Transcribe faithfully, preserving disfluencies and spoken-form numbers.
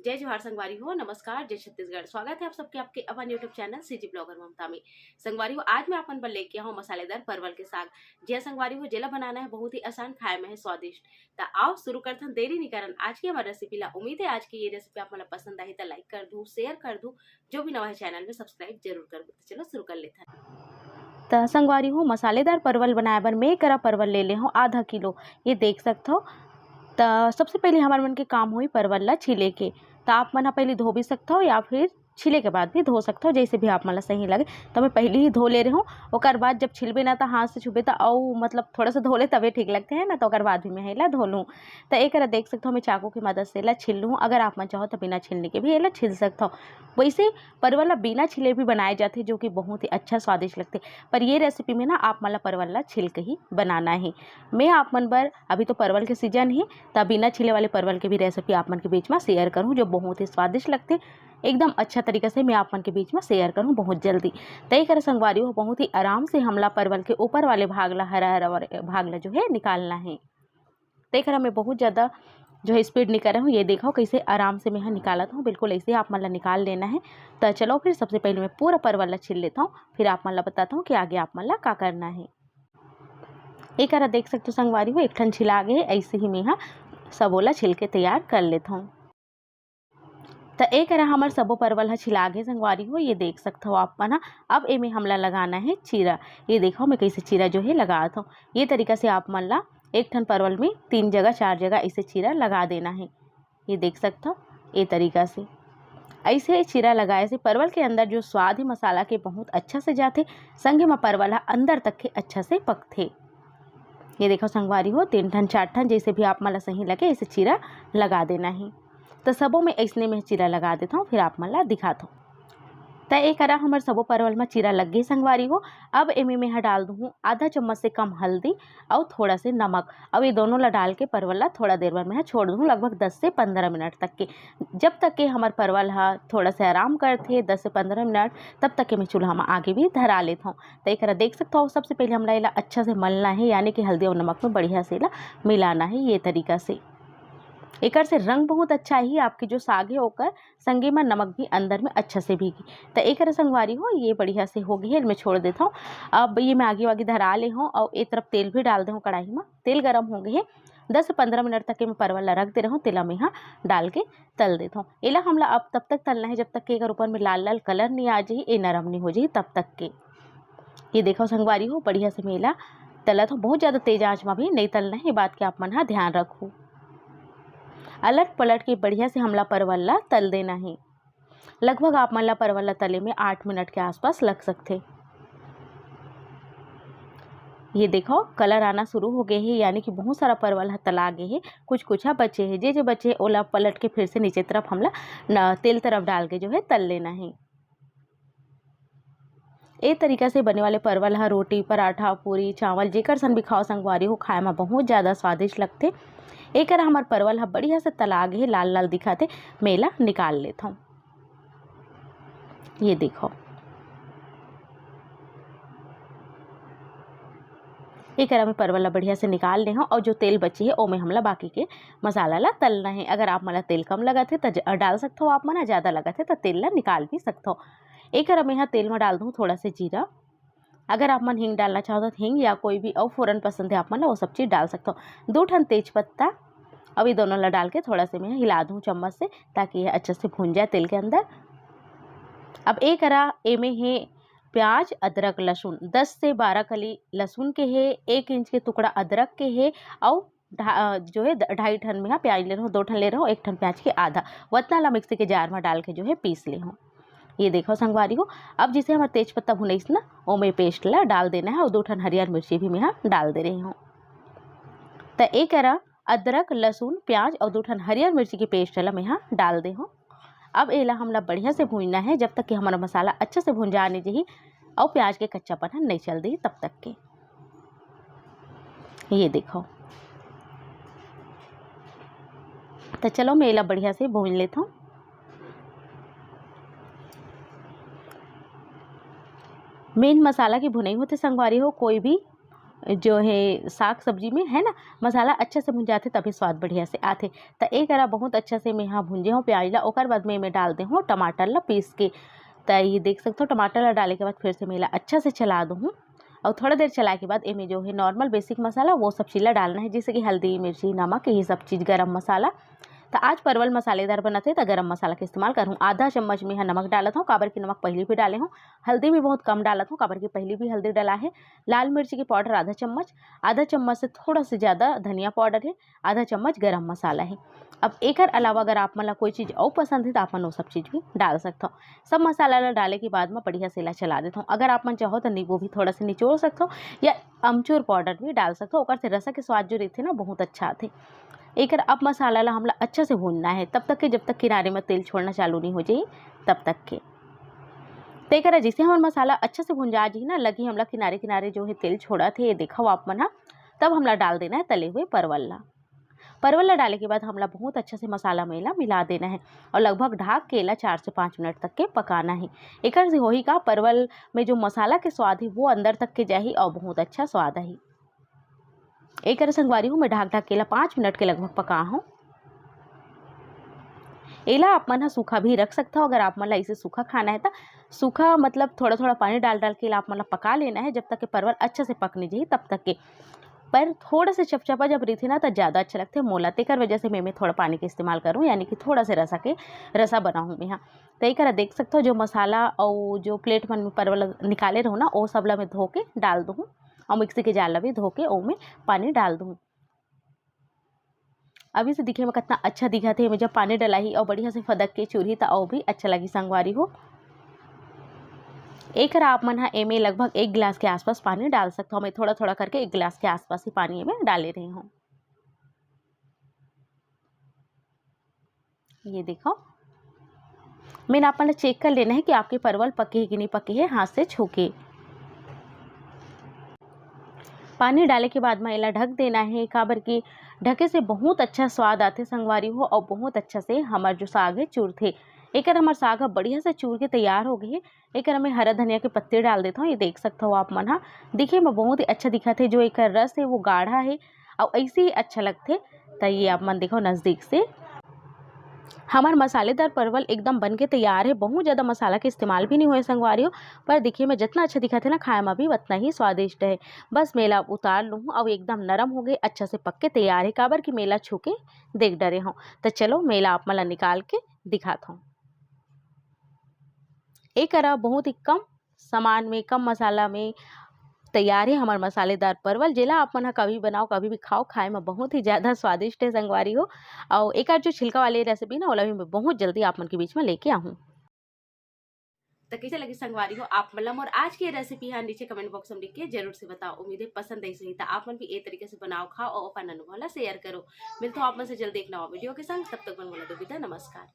जय जोहार संगवारी हो, नमस्कार, जय छत्तीसगढ़। स्वागत है आप सबके आपके अपन YouTube चैनल सीजी ब्लॉगर ममता में। संगवारी हो, आज मैं अपन बर लेके आऊँ मसालेदार परवल के साग। जी हाँ संगवारी हो, जेला बनाना है बहुत ही आसान, खाए में है स्वादिष्ट। त आओ शुरू करथन, देरी नहीं करन आज की हमारी रेसिपी ला। उम्मीद है आज की ये रेसिपी आप मन ला पसंद आही त लाइक कर दू, शेयर कर दू, जो भी नवा है चैनल में सब्सक्राइब जरूर कर दू। तो चलो शुरू कर लेथन। त संगवारी हो, मसालेदार परवल बनाए बर मैं करा परवल ले ले हूँ आधा किलो। ये देख सकथो। त सबसे पहले हमार मन के काम होई परवल ला छीले के। त आप मन ह पहले धो भी सकथो या फिर छीले के बाद भी धो सकथो, जैसे भी आप मन ला सही लगे। त मैं पहले ही धो ले रहे हूँ, ओकर बाद जब छिलबे ना त हाथ से छुबे त अउ मतलब थोड़ा सा धो ले तबे ठीक लगथे है ना, त ओकर बाद भी मैं एला धो लूँ। त एकरा देख सकथो, मैं चाकू की मदद से एला छील लूँ। अगर आप मन चाहो त बिना छीलने के भी एला छील सकथो। वैसे परवल ला बिना छिले भी बनाए जाथे, जो कि बहुत ही अच्छा स्वादिष्ट लगथे। पर ये रेसिपी में ना आप मन ला परवल ला छिल के ही बनाना है। मैं आप मन बर, अभी तो परवल के सीजन है, त बिना छिले वाले परवल के भी रेसिपी आप मन के बीच में शेयर करूँ, जो बहुत ही स्वादिष्ट लगथे। एकदम अच्छा तरीका से मैं आप मन के बीच में शेयर करूँ बहुत जल्दी। तय कर संगवारी हो, बहुत ही आराम से हमला परवल के ऊपर वाले भाग ला, हरा हरा वाले भाग ला जो है निकालना है। देख रहा मैं बहुत ज़्यादा जो है स्पीड नहीं कर रहा हूँ। ये देखो कैसे आराम से मैं यहाँ निकालत हूँ, बिल्कुल ऐसे आप मन ला निकाल लेना है। तो चलो फिर सबसे पहले मैं पूरा परवल ला छील लेता हूँ, फिर आप मन ला बताता हूँ कि आगे आप मन ला का करना है। एक देख सकते हो संगवारी हो, एक ठन छिला गए, ऐसे ही मैं यहाँ सबोला छिल के तैयार कर लेता हूँ। त ए करा हमर सबो परवल ह छिला गे संगवारी हो, ये देख सकथव आप मन ह। अब एमे हमला लगाना है चीरा। ये देखो मैं कैसे चीरा जो है लगात हूँ। ये तरीका से आप मन ला एक ठन परवल में तीन जगह चार जगह ऐसे चीरा लगा देना है। ये देख सकथव ए तरीका से। ऐसे चीरा लगाए से परवल के अंदर जो स्वाद है मसाला के बहुत अच्छा से जाथे, संगे म परवल ह अंदर तक के अच्छा से पकथे। ये देखो संगवारी हो, तीन ठन चार ठन जैसे भी आप मन ला सही लगे ऐसे चीरा लगा देना है। तो सबो में ऐसने में चीरा लगा देता हूँ, फिर आप मन ला दिखाता हूँ। त ए करा हमर सबो परवल में चीरा लग गई संगवारी हो। अब एमे में डाल दूँ आधा चम्मच से कम हल्दी और थोड़ा से नमक। अब ये दोनों ला डाल के परवल ला थोड़ा देर बर मैं छोड़ दूँ, लगभग दस से पंद्रह मिनट तक के। जब तक के हमर परवल हा थोड़ा से आराम करथे दस से पंद्रह मिनट, तब तक के मैं चूल्हा में आगे भी धरा लेता हूँ। त एक देख सकते हो, सबसे पहले हमला एला अच्छा से मलना है, यानी कि हल्दी और नमक में बढ़िया से एला मिलाना है ये तरीका से। एकर से रंग बहुत अच्छा ही आपके जो साग है ओकर संगे में नमक भी अंदर में अच्छा से भीगी। त एक संगवारी हो, ये बढ़िया से हो गई है, मैं छोड़ देता हूँ। अब ये मैं आगे वागे धरा ले हूँ और एक तरफ तेल भी डाल दे हूँ कढ़ाई में। तेल गरम हो गई है, दस से पंद्रह मिनट तक मैं परवल ला रख दे रहा हूँ, तेला में यहाँ डाल के तल देता हूँ। एला हमला अब तब तक तलना है जब तक के एकर ऊपर में लाल लाल कलर नहीं आ जाए, ये नरम नहीं हो जाए तब तक के। ये देखो संगवारी हो, बढ़िया से मैं एला तलत हूँ। बहुत ज़्यादा तेज आंच में भी नहीं तलना है, ये बात के आप मन हा ध्यान रखू। अलट पलट के बढ़िया से हमला परवल ला तल देना है। लगभग आप मन ला परवल ला तले में आठ मिनट के आसपास लग सकथे। ये देखो कलर आना शुरू हो गए है, यानी कि बहुत सारा परवल ह तला गए है। कुछ कुछ ह बचे है, जे जे बचे है ओला पलट के फिर से नीचे तरफ हमला न, तेल तरफ डाल के जो है तल लेना है। ए तरीका से बने वाले परवल ह रोटी, पराठा, पूरी, चावल जेकर सन भी खाओ संगवारी हो, खाए में बहुत ज़्यादा स्वादिष्ट लगथे। एकर हमर परवल ह बढ़िया से तला गे हे, लाल लाल दिखत हे, मैं एला निकाल लेथव। ये देखो, एकरा में परवल ला बढ़िया से निकाल ले हव और जो तेल बची है ओमे हमला बाकी के मसाला ला तलना है। अगर आप मन ला तेल कम लगत है त ज-, डाल सकथो आप मन ह, ज़्यादा लगत है त तेल ला निकाल भी सकथो। एकरा में हा तेल में डाल दूँ थोड़ा से जीरा, अगर आप मन हींग डालना चाहो तो हींग या कोई भी अउ फोरन पसंद है आप मन ला, वो सब चीज़ डाल सकथो। दो ठन तेज पत्ता, अब ये दोनों ला डाल के थोड़ा से मैं हिला दूँ चम्मच से, ताकि ये अच्छा से भून जाए तेल के अंदर। अब एकरा एमे हे प्याज, अदरक, लहसुन, दस से बारह कली लहसुन के हे, एक इंच के टुकड़ा अदरक के हे, अउ ढा-, अ, जो है ढ-, ढाई ठन में हा प्याज ले रहो, दो ठन ले रहो, एक ठन प्याज के आधा, वतना ला मिक्सी के जार में डाल के जो है पीस ले हो। ये देखो संगवारी हो, अब जैसे हमारे तेज पत्ता भुनईस ना, ओमे पेस्ट ला डाल देना है और दो ठन हरियर मिर्ची भी मैं हा डाल दे रही हूँ। त एकरा अदरक, लहसुन, प्याज और दो ठन हरियर मिर्ची के पेस्ट ला मैं हा डाल दे हूँ। अब एला हमला बढ़िया से भूनना है, जब तक कि हमारा मसाला अच्छा से भुंजा नहीं जाही और प्याज के कच्चापन ह नहीं चल दी तब तक के। ये देखो, तो चलो मैं एला बढ़िया से भून लेता हूँ। मेन मसाला की भुनई होते संगवारी हो, कोई भी जो है साग सब्जी में है ना, मसाला अच्छा से भुंजाथे तभी स्वाद बढ़िया से आथे। त ए करा बहुत अच्छा से मैं यहाँ भुंजे हूँ प्याज ला, ओकर बाद में मैं डाल दे हूँ टमाटर ला पीस के। त ये देख सकते हो, टमाटर ला डाले के बाद फिर से मैं ला अच्छा से चला दूँ। और थोड़ा देर चलाए के बाद एमे जो है नॉर्मल बेसिक मसाला वो सब चीज़ ला डालना है, जैसे कि हल्दी, मिर्ची, नमक, ये सब चीज़, गरम मसाला। त आज परवल मसालेदार बनत हे त गरम मसाला के इस्तेमाल करहूँ। आधा चम्मच में यहाँ नमक डालत हूँ, काबर कि नमक पहले भी डाले हूँ। हल्दी भी बहुत कम डालत हूँ, काबर कि पहले भी हल्दी डला है। लाल मिर्ची के पाउडर आधा चम्मच, आधा चम्मच से थोड़ा से ज़्यादा धनिया पाउडर है, आधा चम्मच गरम मसाला है। अब एकर अलावा अगर आप मन ला कोई चीज़ और पसंद है तो आप मन वो सब चीज़ भी डाल सकते हो। सब मसाला ला डाले के बाद में बढ़िया से ला चला देता हूँ। अगर आप मन चाहो तो नींबू भी थोड़ा सा निचोड़ सकते हो या अमचूर पाउडर भी डाल सकते हो, ओकर से रसा के स्वाद जो रहते ना बहुत अच्छा आते। एकर अब मसाला ला हमला अच्छा से भूनना है, तब तक के जब तक किनारे में तेल छोड़ना चालू नहीं हो जाए तब तक के। तो एकर जैसे हमर मसाला अच्छा से भुंजा जी ना लगी, हमला किनारे किनारे जो है तेल छोड़ा थे, ये देखो आप मन हा, तब हमला डाल देना है तले हुए परवल ला। परवल ला डाले के बाद हमला बहुत अच्छा से मसाला में ला मिला देना है और लगभग ढाक के ला चार से पाँच मिनट तक के पकाना है। एकर से होही का, परवल में जो मसाला के स्वाद है वो अंदर तक के जाही और बहुत अच्छा स्वाद आही। एकर संगवारी हूँ मैं ढाक ढाक के ला पाँच मिनट के लगभग पका हूँ। एला आप मन ह सूखा भी रख सकता हो, अगर आप मन ला इसे सूखा खाना है तो सूखा मतलब थोड़ा थोड़ा पानी डाल डाल के एला आप मन ला पका लेना है जब तक के परवल अच्छा से पक नहीं जाही तब तक के। पर थोड़ा से चपचपा जब रहिथे ना तो ज़्यादा अच्छा लगथे मोला, तेकर वजह से मैं, मैं थोड़ा पानी के इस्तेमाल करूँ, यानी कि थोड़ा से रसा के रसा बनाहूँ मैं यहाँ। तो एक देख सकते हो जो मसाला और जो प्लेट मन में परवल निकाले रहूँ ना, वो सब ला मैं धो के डाल दूँ और मिक्सी के जार ला भी धो के ओमे पानी डाल दूँ। अभी से दिखे में कितना अच्छा दिखत हे, एमे जब पानी डलाही और बढ़िया से फदक के चूरही त और भी अच्छा लगी संगवारी हो। एकर आप मन ह एमे लगभग एक गिलास के आसपास पानी डाल सकथो। मैं थोड़ा थोड़ा करके एक गिलास के आसपास ही पानी एमे डाले रही हूँ। ये देखो, मैंने आप मन ला चेक कर लेना है कि आपके परवल पके है कि नहीं पके है, हाथ से छू के। पानी डाले के बाद में एला ढक देना है, काबर कि ढके से बहुत अच्छा स्वाद आथे संगवारी हो, और बहुत अच्छा से हमर जो साग है चूरथे। एकर हमर साग ह बढ़िया से चूर के तैयार हो गए है। एकर में हरा धनिया के पत्ते डाल देता हूँ। ये देख सकते हो आप मन हा, दिखे में बहुत ही अच्छा दिखत है। जो एकर रस है वो गाढ़ा है और ऐसे ही अच्छा लगथे। तो ये आप मन देखो नज़दीक से, हमार मसालेदार परवल एकदम बन के तैयार है। बहुत ज़्यादा मसाला के इस्तेमाल भी नहीं हुए संगवारी हो, पर दिखे में जितना अच्छा दिखत है ना, खाए में भी उतना ही स्वादिष्ट है। बस मैं ला उतार लूँ, अब एकदम नरम हो गए, अच्छा से पक के तैयार है, काबर कि मैं ला छू के देख डरे हूँ। तो चलो मैं ला आप मन ला निकाल के दिखाता हूँ। एक करा बहुत ही कम सामान में, कम मसाला में तैयार है हमार मसालेदार परवल, जेला आप मन ह कभी बनाओ, कभी भी खाओ, खाए में बहुत ही ज़्यादा स्वादिष्ट है संगवारी हो। और एक जो छिलका वाली रेसिपी ना, ओला भी मैं बहुत जल्दी आप मन के बीच में लेके आहूँ। तो कैसे लगी संगवारी हो आप मन ला मोर आज के रेसिपी है, नीचे कमेंट बॉक्स में लिख के जरूर से बताओ। उम्मीद है पसंद आई सही, तो आप मन भी ये तरीके से बनाओ, खाओ और अपन अनुभव ला शेयर करो। मिलता हूँ आप मन से जल्दी एक नवा वीडियो के संग, तब तक मन बोला दो विदा, नमस्कार।